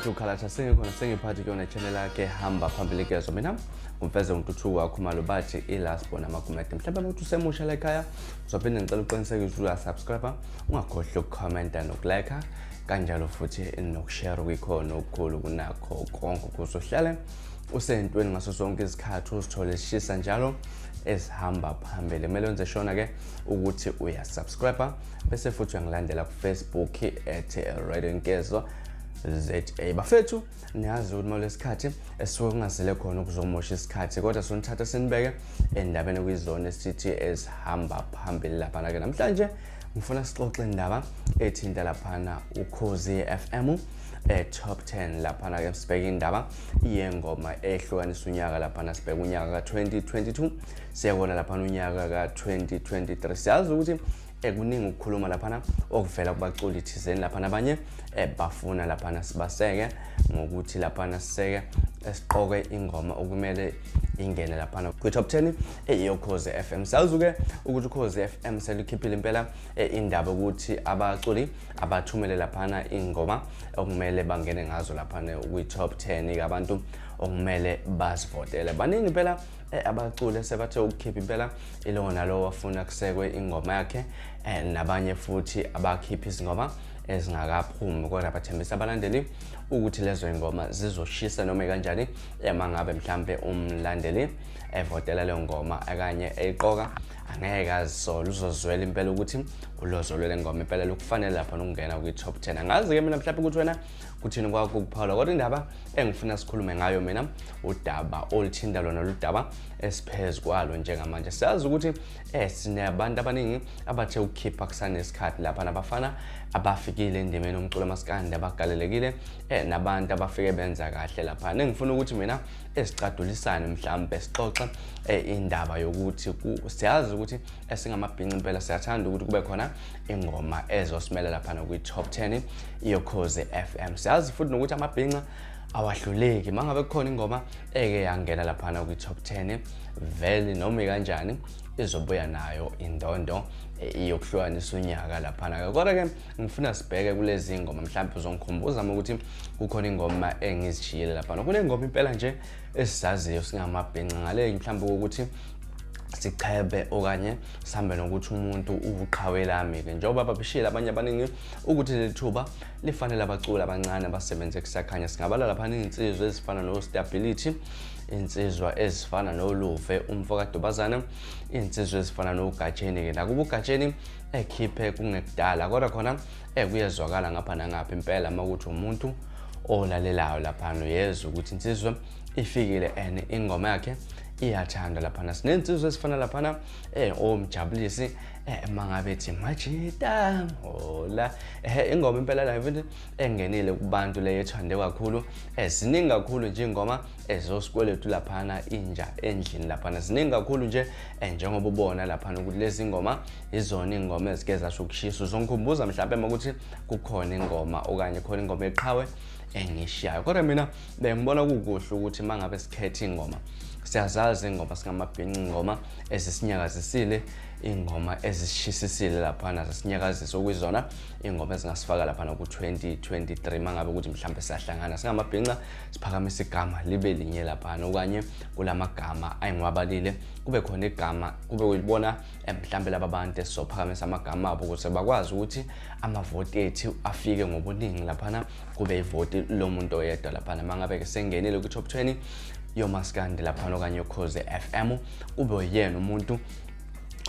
Bathi ukhalatha sengikhona, sengiphathi kuyona channel yakhe hamba phambili kezo. Mina ngumfeze uNtuthuko wakho malo bathi i-last born amagumede. Mhlawumbe ukuthi usemusha la ekhaya, uzophinde ngicela uqinisekise ukuthi uyasubscribe, ungakhohlwa ukukhomenta nokulike, kanjalo futhi nokushare kwikhona okukhulu kunakho konke, ukuze uhlale usentweni ngaso sonke isikhathi, uzithole zishisa njalo ezihamba phambili. Kumele wenze shona-ke ukuthi uyasubscribe, bese futhi uyangilandela ku-Facebook @RadioNkezo ZA. Bafethu, niyazi ukuthi malesikhathi esisuke kungazile khona ukuzomosha isikhathi, kodwa sonithatha sinibeke endabeni kwizona esithi ezihamba phambili laphana-ke. Namhlanje ngifuna sixoxe indaba ethinta laphana Ukhozi FM, top 10 laphana-ke. Sibheke indaba yengoma ehlukanisa unyaka laphana, sibheke unyaka ka-2022, siyabona laphana unyaka ka-2023. Siyazi ukuthi kuningi ukukhuluma laphana okuvela kubaculi thizeni laphana, abanye bafuna laphana sibaseke ngokuthi laphana siseke siqoke ingoma okumele ingene laphana kwi-top 10 eyoKhozi FM. Siyazi-ke ukuthi uKhozi FM selikhiphile impela indaba ukuthi abaculi abathumele laphana ingoma okumele bangene ngazo laphana kwi-top 10, abantu okumele bazivotele. Baningi impela abaculi sebathe ukukhipha impela, ilowo nalowo wafuna kusekwe ingoma yakhe, nabanye futhi abakhipha izingoma ezingakaphumi, kodwa bathembisa abalandeli ukuthi lezo ingoma zizoshisa noma kanjani uma ngabe mhlampe umlandeli evotela leyo ngoma okanye eyiqoka, angeke azisole, uzozwela impela ukuthi ulozolwe le ngoma impela lokufanele lapha nokungena kwi-top 10. Angazi-ke mina mhlawumbe ukuthi wena kuthini kwakho ukuphawula, kodwa indaba engifuna sikhulume ngayo mina udaba oluthinta lona ludaba esiphezu kwalo njengamanje. Siyazi ukuthi sinabantu abaningi abathe ukukhipha kusanesikhathi lapha, nabafana abafikile endimeni yomculo amaskandi abagalelekile, nabantu abafike benza kahle lapha. Engifuna ukuthi mina esicadulisane mhlambe sixoxe indaba yokuthi siyazi ukuthi esingamabhinci impela siyathanda ukuthi kube khona ingoma ezosimela laphana kwi-top 10 yoKhozi FM. Siyazi futhi nokuthi amabhinca awahluleki, uma ngabe kukhona ingoma eke yangena laphana kwi-top 10, vele noma kanjani izobuya nayo indondo yokuhlukanisa unyaka laphana-ke. Kodwa-ke ngifuna sibheke kulezi ngoma, mhlawumbe uzongikhumbuza ukuthi kukhona ingoma engizishiyile laphana. Kunengoma impela nje esizaziyo singamabhinca ngale mhlawumbe ukuthi sichebe okanye sihambe nokuthi umuntu uwuqhawe lami-ke, njengoba babishile abanye abaningi ukuthi leli thuba lifanele abaculi abancane abasebenze kusakhanya. Singabala laphana iy'nsizwa ezifana no-Stability, insizwa ezifana noLuve umfo kaDubazana, iy'nsizwa ezifana noGatsheni-ke. Nakuba uGatsheni ekhiphe kungekudala, kodwa khona kuyezwakala ngapha nangapha impela uma kuthi umuntu olalelayo laphana uyezwa ukuthi insizwa ifikile and ingoma yakhe iyathandwa laphana. Sinensizwa ezifana laphana oMjabulisi, mangabe ethi majita hola, ingoma impela la futhi engenile kubantu leyo ethande kakhulu. Ziningi kakhulu nje ingoma ezosikweletu laphana, inja endlini laphana, ziningi kakhulu nje, njengoba ubona laphana ukuthi lezi ngoma izona ingoma ezike zasho ukushisa. Uzongikhumbuza mhlawumbe uma ukuthi kukhona ingoma okanye khona ingoma eqhawe engishiyayo, kodwa mina bengibona kukuhle ukuthi uma ngabe sikhetha ingoma, siyazazi ingoma singamabhinci, ingoma ezisinyakazisile, ingoma ezisishisisile laphana, zisinyakazisa, okuyizona ingoma ezingasifaka laphana ku-2023, uma ngabe ukuthi mhlawumbe siyahlangana singamabhinca siphakamisa igama libe linye laphana, okanye kulamagama ayingiwabalile kube khona igama, kube kuyibona mhlawumbe laba bantu esizophakamisa amagama abo ukuze bakwazi ukuthi amavoti ethu afike ngobuningi laphana, kube ivoti lomuntu oyedwa laphana. Uma ngabe-ke sengenile kwi-top 20 yomaskandi laphana okanye yoKhozi FM, kube uyena umuntu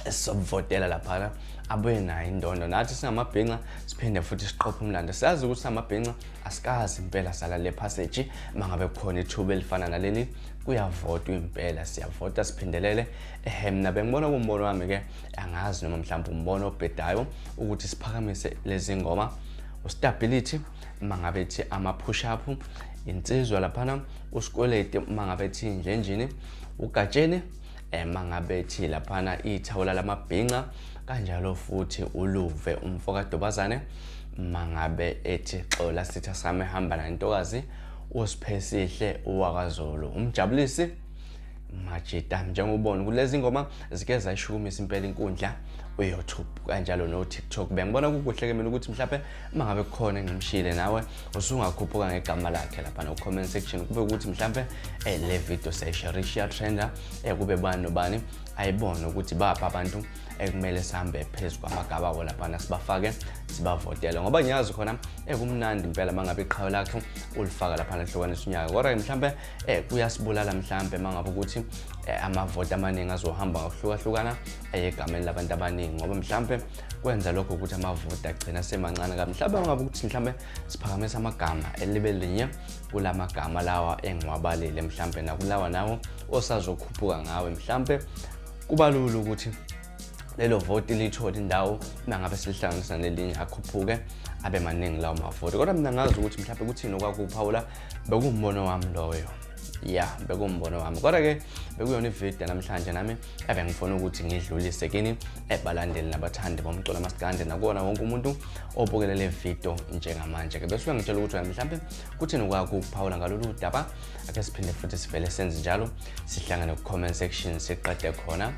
esizomvotela laphana abuye nayo indondo, nathi singamabhinca siphinde futhi siqophe umlando. Siyazi ukuthi singamabhinca asikazi impela sala le passage, uma ngabe kukhona ithuba elifana naleli kuyavotwa impela, siyavota siphindelele. Ehe, mina bengibona kumbono wami-ke, angazi noma mhlawumbe umbono obhedayo, ukuthi siphakamise lezi ngoma, uStability uma ngabe ethi ama-push up, insizwa laphana uSikweleti uma ngabe ethi njenjini, uGatsheni uma ngabe ethi laphana ithawula lamabhinca, kanjalo futhi uLuve umfo kaDubazane uma ngabe ethi xola sitha sami ehamba nentokazi, uSiphesihle wakwaZulu, uMjabulisi. Majita, njengobona kulezi ngoma zike zayishukumisa impela inkundla uYouTube kanjalo no-TikTok. Bengibona kukuhle ke mina ukuthi mhlawumbe uma ngabe kukhona engimshile nawe usungakhuphuka ngegama lakhe lapha no-comment section, kube ukuthi mhlawumbe le video siyayisharisha iyatrenda, kube bani nobani ayibone ukuthi baphi abantu ekumele sihambe phezu kwamagaba abo laphana, sibafake sibavotele, ngoba ngiyazi khona ekumnandi impela uma ngabe iqhawe lakho ulifaka laphana lihlukanisa unyaka. Kodwa-ke mhlawumbe kuyasibulala mhlawumbe uma ngabe ukuthi amavoti amaningi azohamba ngokuhlukahlukana egameni labantu abaningi, ngoba mhlawumbe kwenza lokho ukuthi amavoti agcina semancane kabi. Mhlawumbe ngabe ukuthi mhlawumbe siphakamisa amagama elibe linye kulamagama lawa engiwabalile, mhlawumbe nakulawa nawo osazokhuphuka ngawe, mhlawumbe kuba lula ukuthi lelo voti lithole indawo uma ngabe silihlanganisa nelinye, akhuphuke abe maningi lawo mavoti. Kodwa mina ngazi ukuthi mhlawumbe kuthini okwakuphawula, bekuwumbono wami loyo, ya, bekuwumbono wami. Kodwa-ke bekuyona ividiyo namhlanje nami ebengifuna ukuthi ngidlulise kini ebalandeli nabathandi bomculo amasikandi nakuwona wonke umuntu obukele le video njengamanje-ke. Bese uyangitshela ukuthi wena mhlawumbe kuthini kwakho ukuphawula ngalolu daba. Ake siphinde futhi sivele senze njalo, sihlangane ku-comment section, siqede khona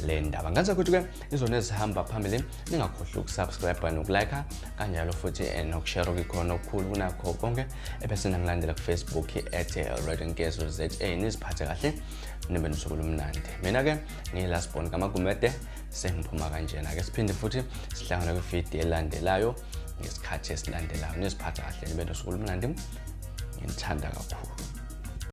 le ndaba. Ngenza ukuthi-ke izona ezihamba phambili, ningakhohlwa ukusubscribe nokulike kanjalo futhi nokushare okukhona okukhulu kunakho konke, ebese nangilandela ku-Facebook @RedNkezo ZA. Niziphathe kahle, nibe nosuku olumnandi. Mina-ke ngiyi-last born kaMagumede, sengiphuma kanjena-ke. Siphinde futhi sihlangane kwividiyo elandelayo ngesikhathi esilandelayo. Niziphathe kahle, nibe nosuku olumnandi, nginithanda kakhulu.